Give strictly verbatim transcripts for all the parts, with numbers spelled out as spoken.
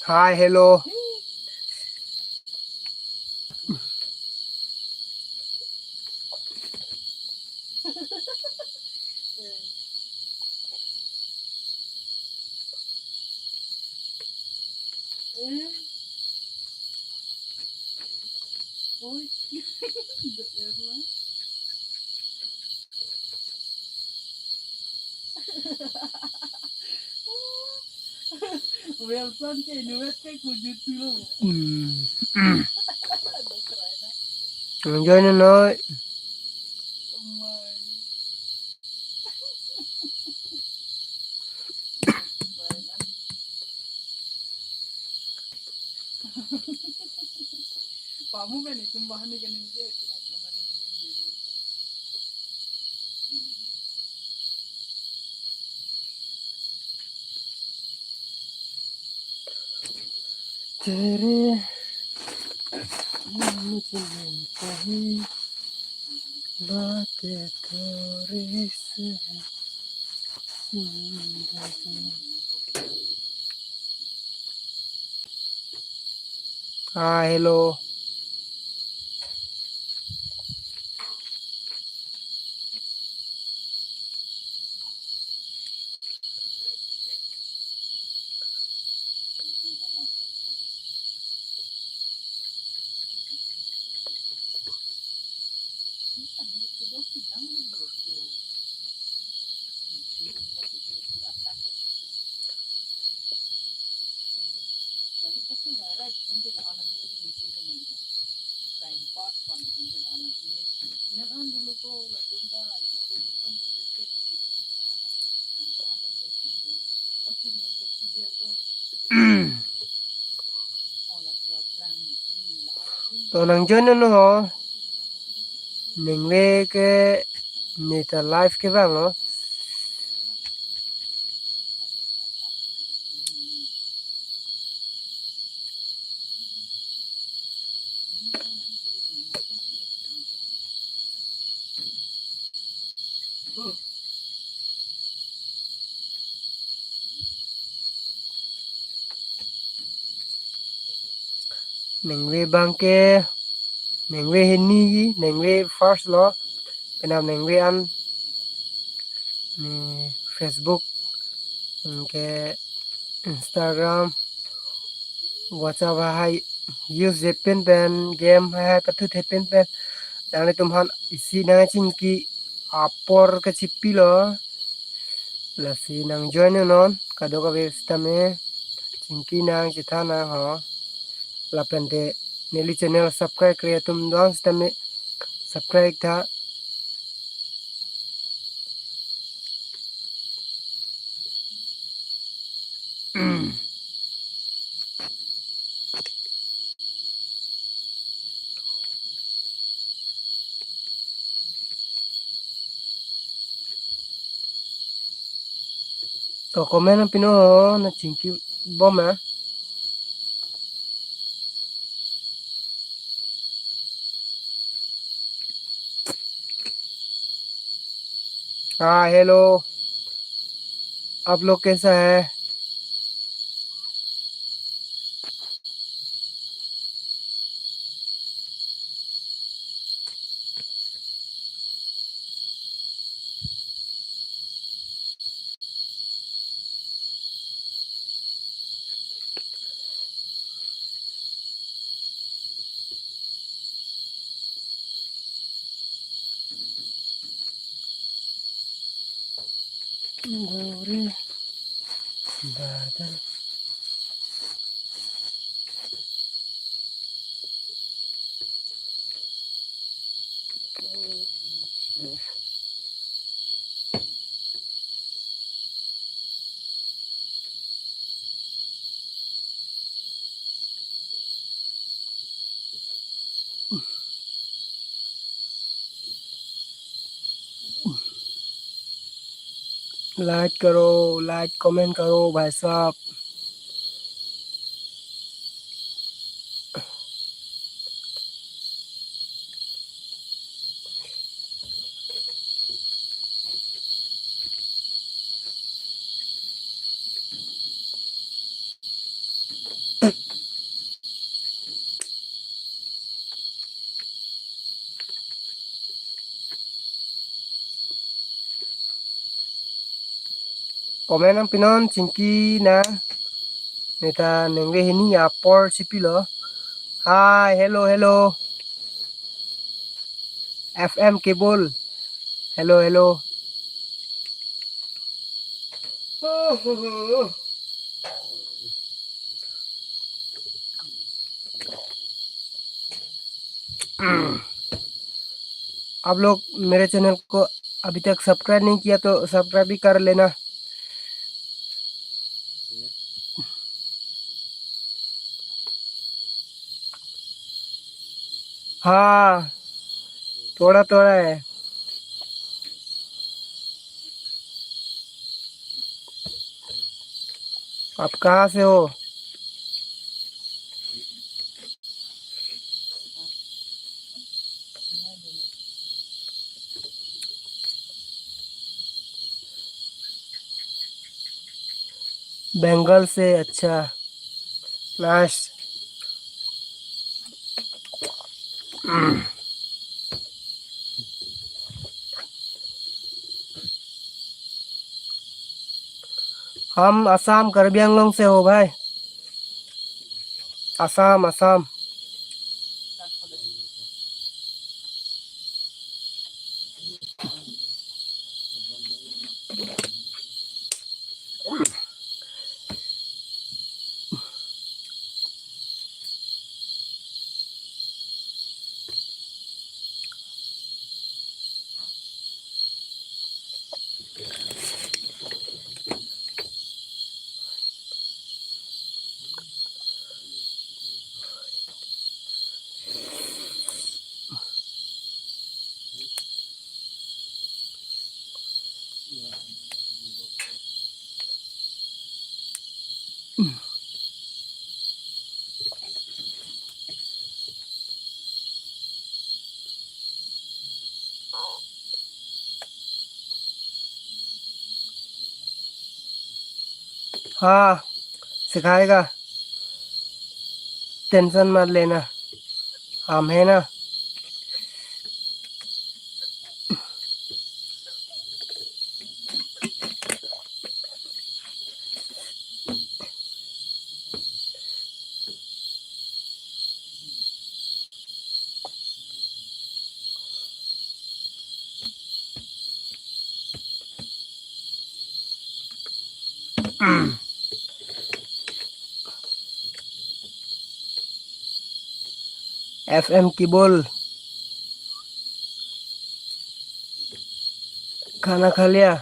Hi, hello. Wilson ke inuwet ke kujut tulo. Hmm. Enjoy na noi. Pamu pen itum bahan ni kening je, itum ajo kening je, itum. तेरे मुझे कहीं बातें थोड़ी सी है जिंदगी। Ah, hello. To nang join non ho. Ningve ke neta live kevang lo. Ningve abang ke, ningve hini, ningve first lo, penap ningve an, ni Facebook, anke Instagram, WhatsApp hai use je pen pen, game hai hai pathu the pen pen. Nanglitum aphan isi nangchingki apor kachipilo. Lasi nang join non kadokave sitame chingki nang chethan nang ho. Lapen te neli channel subscribe kre atum do-an sitame subscribe tha. To comment pino ho, nang chingki bom ma. हाँ, हेलो, आप लोग कैसा है? गोरे बादल। Like करो, like comment करो भाई साहब। Comment nangpinon chingki nang. Neta ningve hini apor si pilo. Hi, hello, hello. F M Cable. Hello, hello. आप लोग मेरे चैनल को अभी तक सब्सक्राइब नहीं किया तो सब्सक्राइब भी कर लेना। हाँ, थोड़ा थोड़ा है। आप कहाँ से हो? बंगाल से। अच्छा, नाइस। हम असम कार्बी आंगलोंग से हो भाई। असम, असम। हाँ, सिखाएगा। टेंशन मत लेना, हम है ना। एफएम केबल, खाना खा लिया?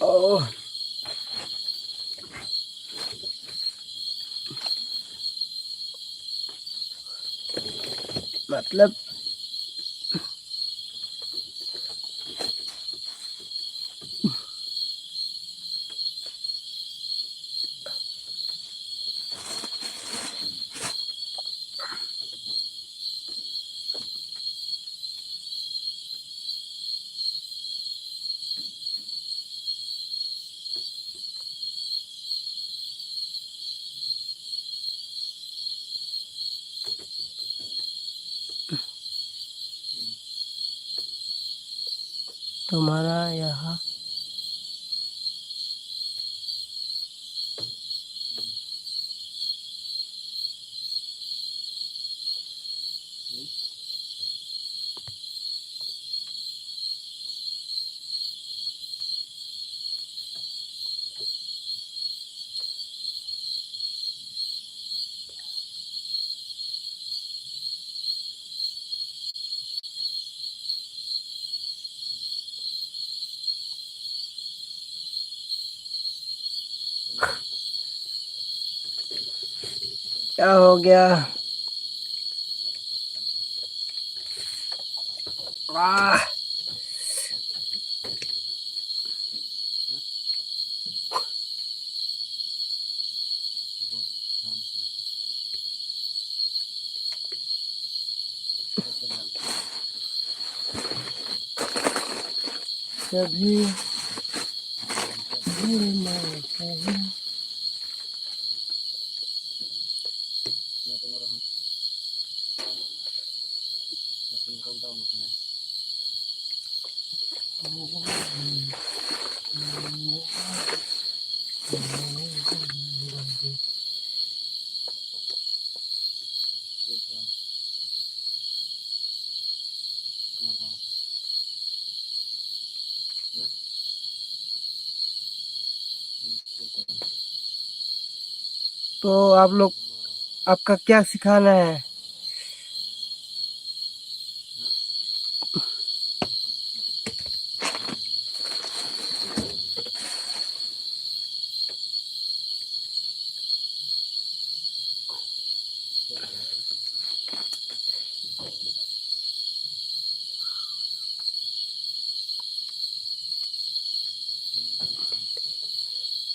ओह। मतलब, तुम्हारा यहाँ क्या हो गया? वाह। सभी तो आप लोग, आपका क्या सिखाना है?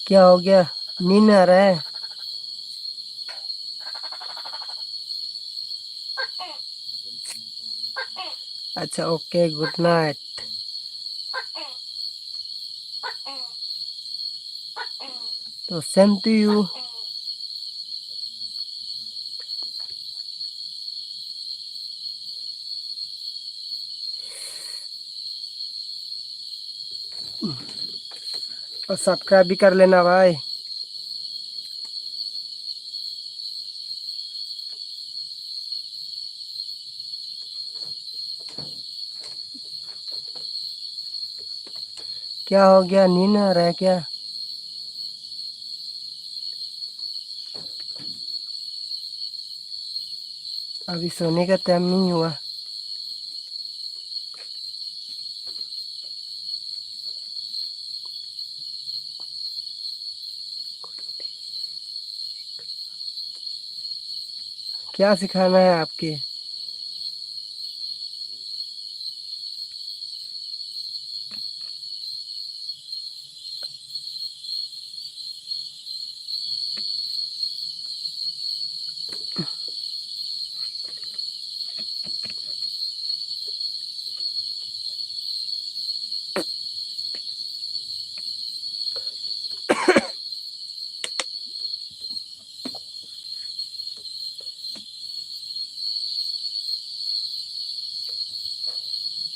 क्या हो गया? नींद आ रहा है? अच्छा, ओके, गुड नाइट। तो same to you। और सब्सक्राइब भी कर लेना भाई। क्या हो गया, नींद आ रहा है क्या? अभी सोने का टाइम नहीं हुआ। क्या सिखाना है आपके?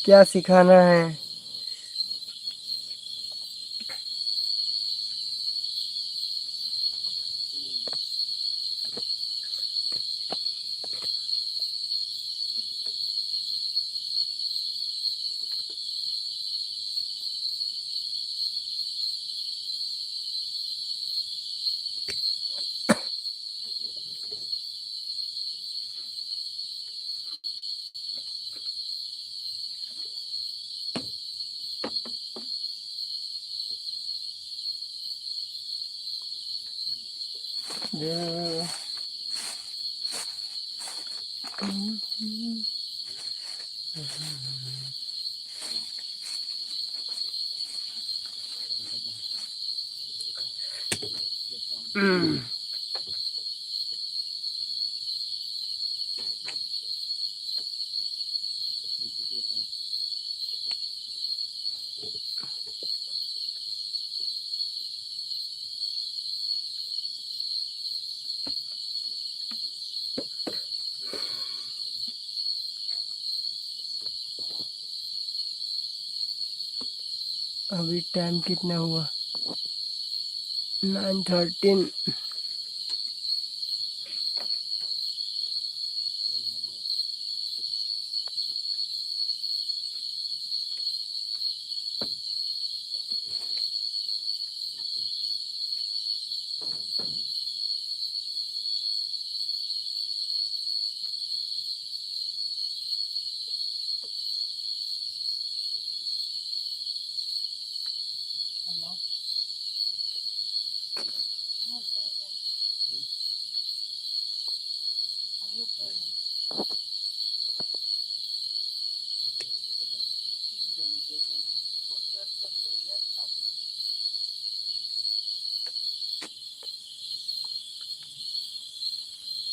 क्या सिखाना है? अभी टाइम कितना हुआ? Nine thirteen.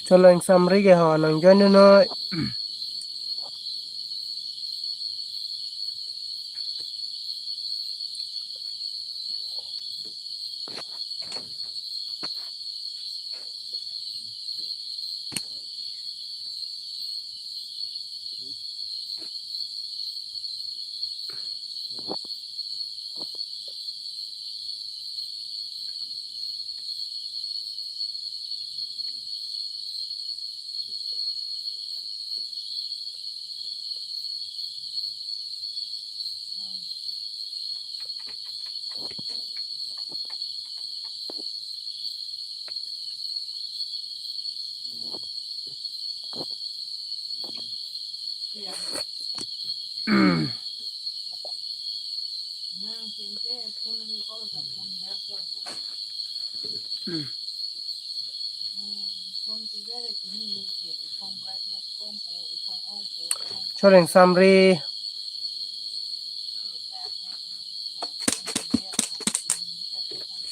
Chalo, ingsamri ke ho, nang join noi. Choleng samri.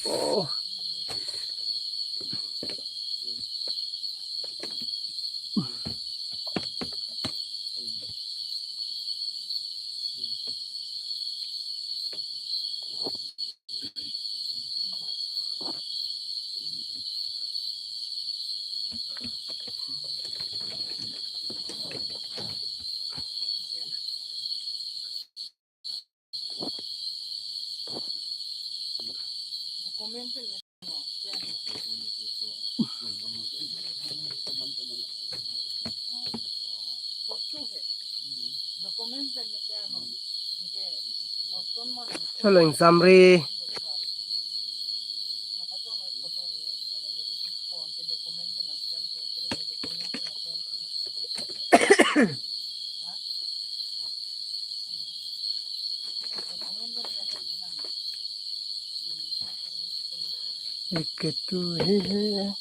Oh. Choleng samri. Iketu hehe.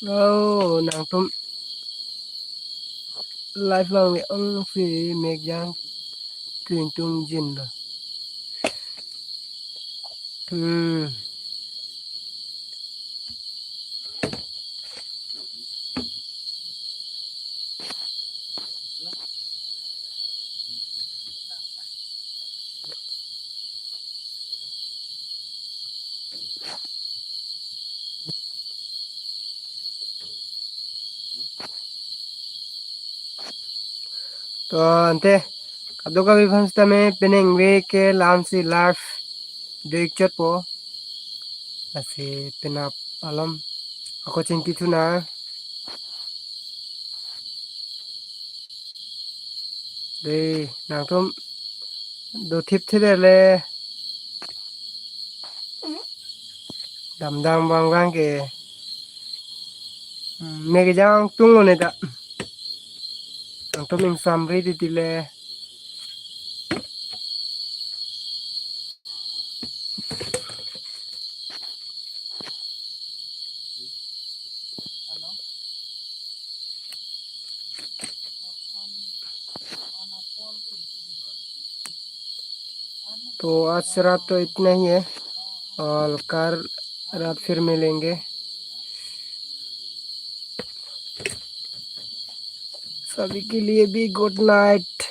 Oh, nangtum live lang me ong si mek jang tuing tung jin lo. Hmm. To ante kadokave aphan sitame penang ve ke lamsi live do-ik chotpo. Lasi penap alom ako chingki thu nang. Dei, nangtum do thip the le. Dam dam bang bang ke. Hmm, mek jang tung lo ne ta. Nangtum ing samri titi le. तो आज रात तो इतना ही है, और कल रात फिर मिलेंगे। सभी के लिए भी गुड नाइट।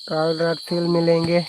कल रात फिर मिलेंगे।